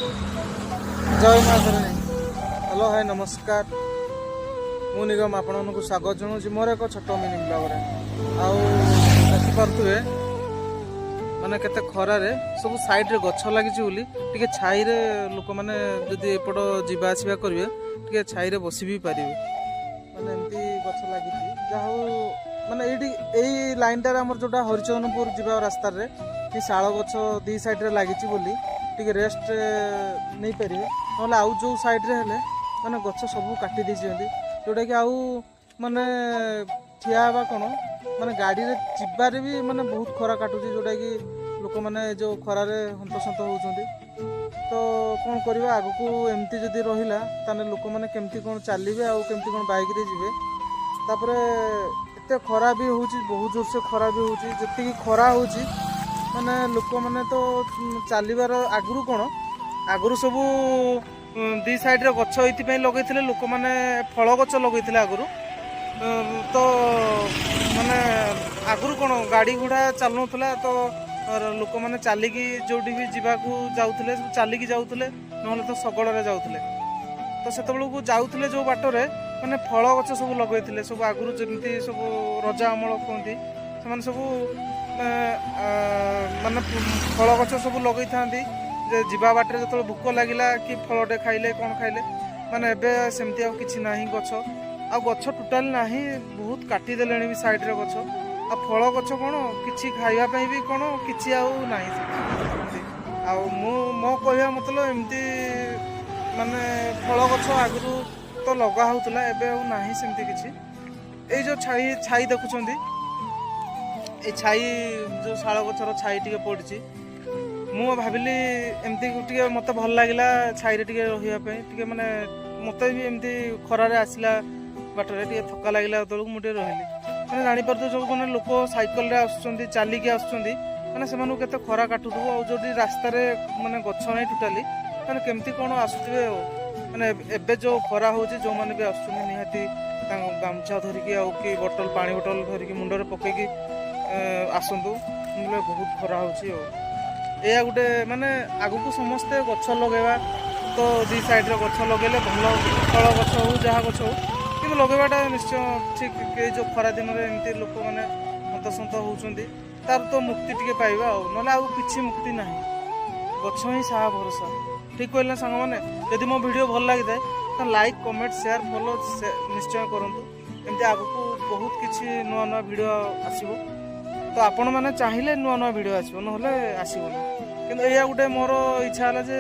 ଜୟ ମା Tarini. Hello, high, ନମସ୍କାର। ମୁଁ ନିଗମ ଆପଣମାନଙ୍କୁ ସ୍ୱାଗତ ଜଣାଉଛି ମୋର ଏକ ଛୋଟ ମିନି ବ୍ଲଗରେ। ଆଉ ଦେଖିପାରୁଥିବେ, ମାନେ କେତେ ଖରାରେ ସବୁ ସାଇଡ୍ରେ ଗଛ ଲାଗିଛି ବୋଲି ଟିକେ ଛାଇରେ ଲୋକମାନେ ଯଦି ଏପଟ ଯିବା ଆସିବା କରିବେ, ଟିକେ ଛାଇରେ ବସି ବି ପାରିବେ। ମାନେ ଏମିତି ଗଛ ଲାଗିଛି। ଯାହା ହଉ, ମାନେ ଏଇଠି ଏଇ ଲାଇନଟାରେ ଆମର ଯୋଉଟା ହରିଚନ୍ଦନପୁର ଯିବା ରାସ୍ତାରେ କି ଶାଳ ଗଛ ଦି ସାଇଡ୍ରେ ଲାଗିଛି ବୋଲି ଟିକେ ରେଷ୍ଟ ନେଇପାରିବେ। ନହେଲେ ଆଉ ଯୋଉ ସାଇଡ୍ରେ ହେଲେ ମାନେ ଗଛ ସବୁ କାଟି ଦେଇଛନ୍ତି, ଯୋଉଟାକି ଆଉ ମାନେ ଠିଆ ହେବା କ'ଣ, ମାନେ ଗାଡ଼ିରେ ଯିବାରେ ବି ମାନେ ବହୁତ ଖରା କାଟୁଛି, ଯୋଉଟାକି ଲୋକମାନେ ଯୋଉ ଖରାରେ ହନ୍ତସନ୍ତ ହେଉଛନ୍ତି। ତ କ'ଣ କରିବା? ଆଗକୁ ଏମିତି ଯଦି ରହିଲା, ତାହେଲେ ଲୋକମାନେ କେମିତି କ'ଣ ଚାଲିବେ ଆଉ କେମିତି କ'ଣ ବାଇକ୍ରେ ଯିବେ? ତାପରେ ଏତେ ଖରା ବି ହେଉଛି, ବହୁତ ଜୋରସେ ଖରା ବି ହେଉଛି। ଯେତିକି ଖରା ହେଉଛି, ମାନେ ଲୋକମାନେ ତ ଚାଲିବାର ଆଗରୁ କ'ଣ, ଆଗରୁ ସବୁ ଦି ସାଇଡ଼ରେ ଗଛ ଏଇଥିପାଇଁ ଲଗେଇଥିଲେ, ଲୋକମାନେ ଫଳ ଗଛ ଲଗେଇଥିଲେ ଆଗରୁ। ତ ମାନେ ଆଗରୁ କ'ଣ ଗାଡ଼ି ଘୋଡ଼ା ଚାଲୁନଥିଲା, ତ ଲୋକମାନେ ଚାଲିକି ଯୋଉଠି ବି ଯିବାକୁ ଯାଉଥିଲେ, ସବୁ ଚାଲିକି ଯାଉଥିଲେ, ନହେଲେ ତ ଶଗଡ଼ରେ ଯାଉଥିଲେ। ତ ସେତେବେଳକୁ ଯାଉଥିଲେ ଯୋଉ ବାଟରେ, ମାନେ ଫଳ ଗଛ ସବୁ ଲଗେଇଥିଲେ ସବୁ। ଆଗରୁ ଯେମିତି ସବୁ ରଜା ଅମଳ କୁହନ୍ତି, ସେମାନେ ସବୁ ମାନେ ଫଳ ଗଛ ସବୁ ଲଗେଇଥାନ୍ତି ଯେ ଯିବା ବାଟରେ ଯେତେବେଳେ ଭୋକ ଲାଗିଲା କି ଫଳଟେ ଖାଇଲେ, କ'ଣ ଖାଇଲେ। ମାନେ ଏବେ ସେମିତି ଆଉ କିଛି ନାହିଁ ଗଛ, ଆଉ ଗଛ ଟୋଟାଲି ନାହିଁ। ବହୁତ କାଟିଦେଲେଣି ବି ସାଇଡ଼ରେ ଗଛ। ଆଉ ଫଳ ଗଛ କ'ଣ, କିଛି ଖାଇବା ପାଇଁ ବି କ'ଣ କିଛି ଆଉ ନାହିଁ ସେଠି। ଆଉ ମୁଁ ମୋ କହିବା ମତଲବ, ଏମିତି ମାନେ ଫଳ ଗଛ ଆଗରୁ ତ ଲଗା ହଉଥିଲା, ଏବେ ଆଉ ନାହିଁ ସେମିତି କିଛି। ଏଇ ଯୋଉ ଛାଇ ଦେଖୁଛନ୍ତି, ଏଇ ଛାଇ ଯୋଉ ଶାଳ ଗଛର ଛାଇ ଟିକେ ପଡ଼ିଛି, ମୁଁ ଭାବିଲି ଏମିତି ଟିକେ ମୋତେ ଭଲ ଲାଗିଲା ଛାଇରେ ଟିକେ ରହିବା ପାଇଁ। ଟିକେ ମାନେ ମୋତେ ବି ଏମିତି ଖରାରେ ଆସିଲା ବାଟରେ ଟିକେ ଥକା ଲାଗିଲା ଯେତେବେଳକୁ ମୁଁ ଟିକେ ରହିଲି। ମାନେ ଜାଣିପାରୁଥିବ, ଯୋଉ ମାନେ ଲୋକ ସାଇକେଲରେ ଆସୁଛନ୍ତି, ଚାଲିକି ଆସୁଛନ୍ତି, ମାନେ ସେମାନଙ୍କୁ କେତେ ଖରା କାଟୁଥିବ। ଆଉ ଯୋଉଠି ରାସ୍ତାରେ ମାନେ ଗଛ ନାହିଁ ଟୋଟାଲି, ମାନେ କେମିତି କ'ଣ ଆସୁଥିବେ? ଆଉ ମାନେ ଏବେ ଯୋଉ ଖରା ହେଉଛି, ଯୋଉମାନେ ବି ଆସୁଛନ୍ତି, ନିହାତି ତାଙ୍କ ଗାମୁଛା ଧରିକି ଆଉ କି ବୋଟଲ, ପାଣି ବୋଟଲ ଧରିକି ମୁଣ୍ଡରେ ପକେଇକି ଆସନ୍ତୁ, ନହେଲେ ବହୁତ ଖରା ହେଉଛି। ଆଉ ଏଇଆ ଗୋଟେ ମାନେ ଆଗକୁ ସମସ୍ତେ ଗଛ ଲଗେଇବା। ତ ଦି ସାଇଡ଼ରେ ଗଛ ଲଗେଇଲେ ଭଲ, ଫଳ ଗଛ ହଉ, ଯାହା ଗଛ ହଉ, କିନ୍ତୁ ଲଗେଇବାଟା ନିଶ୍ଚୟ ଠିକ୍। ଏଇ ଯୋଉ ଖରା ଦିନରେ ଏମିତି ଲୋକମାନେ ହନ୍ତସନ୍ତ ହେଉଛନ୍ତି, ତାର ତ ମୁକ୍ତି ଟିକେ ପାଇବା, ଆଉ ନହେଲେ ଆଉ କିଛି ମୁକ୍ତି ନାହିଁ। ଗଛ ହିଁ ସାହା ଭରସା। ଠିକ୍ କହିଲେ ନା ସାଙ୍ଗମାନେ? ଯଦି ମୋ ଭିଡ଼ିଓ ଭଲ ଲାଗିଥାଏ, ତାହେଲେ ଲାଇକ୍, କମେଣ୍ଟ, ସେୟାର, ଫଲୋ ନିଶ୍ଚୟ କରନ୍ତୁ। ଏମିତି ଆଗକୁ ବହୁତ କିଛି ନୂଆ ନୂଆ ଭିଡ଼ିଓ ଆସିବ। ତ ଆପଣମାନେ ଚାହିଁଲେ ନୂଆ ନୂଆ ଭିଡ଼ିଓ ଆସିବ, ନହେଲେ ଆସିବନି। କିନ୍ତୁ ଏଇଆ ଗୋଟେ ମୋର ଇଚ୍ଛା ହେଲା ଯେ